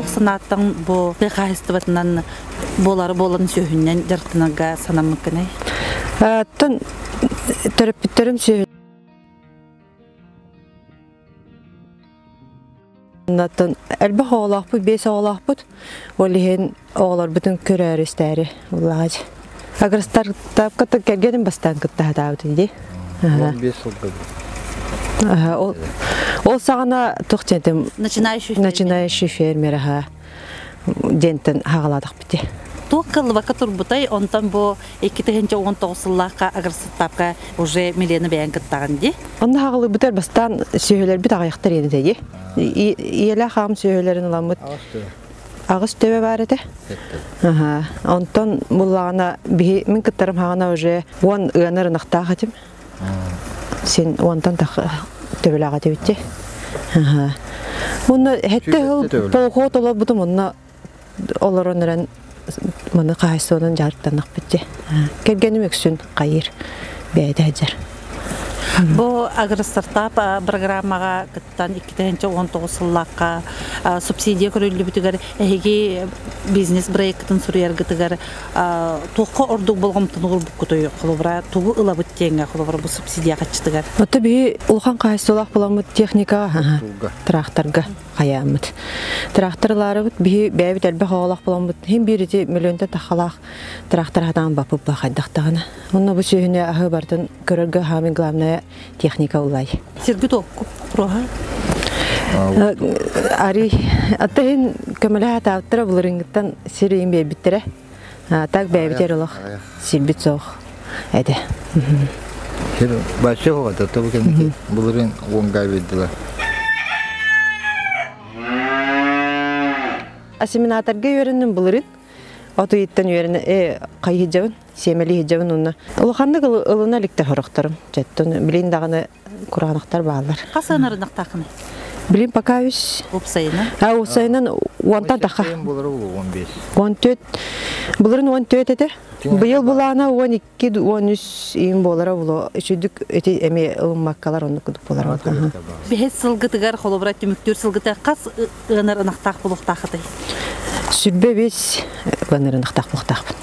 Туох санааттан бу тыа хаһаайыстыбатынан буолары буолан сүөһүннэн дьарыктанарга санаммыккыный? Оттон төрөппүттэрим сүөһү Оттон элбэх оҕолоохпут, биэс оҕолоохпут. Ол иһин оҕолорбутун көрөөрү-истээри улаҕач. Агростартапка кэргэним бастаан кытта сатаабытын дии. 15 сылга. Ол, ол саҕана туох диэтим Начинающий фермер. Начинающий фермер аха диэнтэн хаҕалаатахпыт дии. Туох кыллыбакка турбутай, онтон бу 2019 сыллаахха агростартапка уже Милена бэйэн кыттаҕын дии. Онно хаҕалыыбытар бастаан сүөһүлэрбит аҕыйахтар иэнэ дии. Ийэлээх аҕам сүөһүлэрин ыламмыт аҕыс төбө баар этэ. Аха. Онтон буллаҕына биһи мин кыттарым хаҕана уже уон ыанар ынахтаах этим. Син уонтан тах төбөлөөх этибитти. Аха. Онно хетте хыл полхот олорбутум онно олорон эрэн маны хаһайсыбанан дьарыктаннахпыт дии. Кэргэним үксүн хайыр бэйэтэ сылдьар. Бу агростартап программаҕа кыттан 2019 сыллаахха субсидия көрүллүбүтүгэр эһиги бизнес проектын суруйаргытыгар туохха ордук болҕомтону уурбуккутуй? Холобура, тугу ылабыт диэҥҥэ, холобура, бу субсидия хаччытыгар? Ото биһи улахан хаһайсыбалаах буламмыт техникаҕа тракторга хайааммыт. Тракторларыбыт биһи бэйэбит элбэх оҕолоох буламмыт иһин биир ити миллионтан тахалаах трактор хатаан баппыт хайдахтаҕына. Онно бу сүөһүнү аһы бартын көрөргө хаамый главная техника улай. Сиргит окку проха? Ари аттаһын көмөлөһө атаабыттара булырынгыттан сир ыйын биэрбиттэрэ. Так бэйэбитер олох сирбит суох этэ. Сир бачча хоҕото тобу кэнники былырыын уонга биэрдилэр. Осеменаторга үөрэнним былырыын. От ыйыттан үөрэнэ хайыһыдьабын, сиэмэлиһидьабын уонна улаханнык ылына иликтэ хорохторум. Четтон билин даҕаны кураанахтар бааллар. Хас ыанарынахтааххыный? Билин пока үс. Уопсайынан? А, уопсайынан уонтан таха. Он төрт. Былырын он төрт этэ. Быйыл булаана он икки, он үс иин буолара було. Үчүдүк эти эми ылыммаккалар оннук кудук буолар. Бэһис сылгытыгар холобура түмүктүүр сылгыта хас ыанар ынахтаах булуохтаахытай? Сүрбэ бес ыанар ынахтаах булуохтаахпын.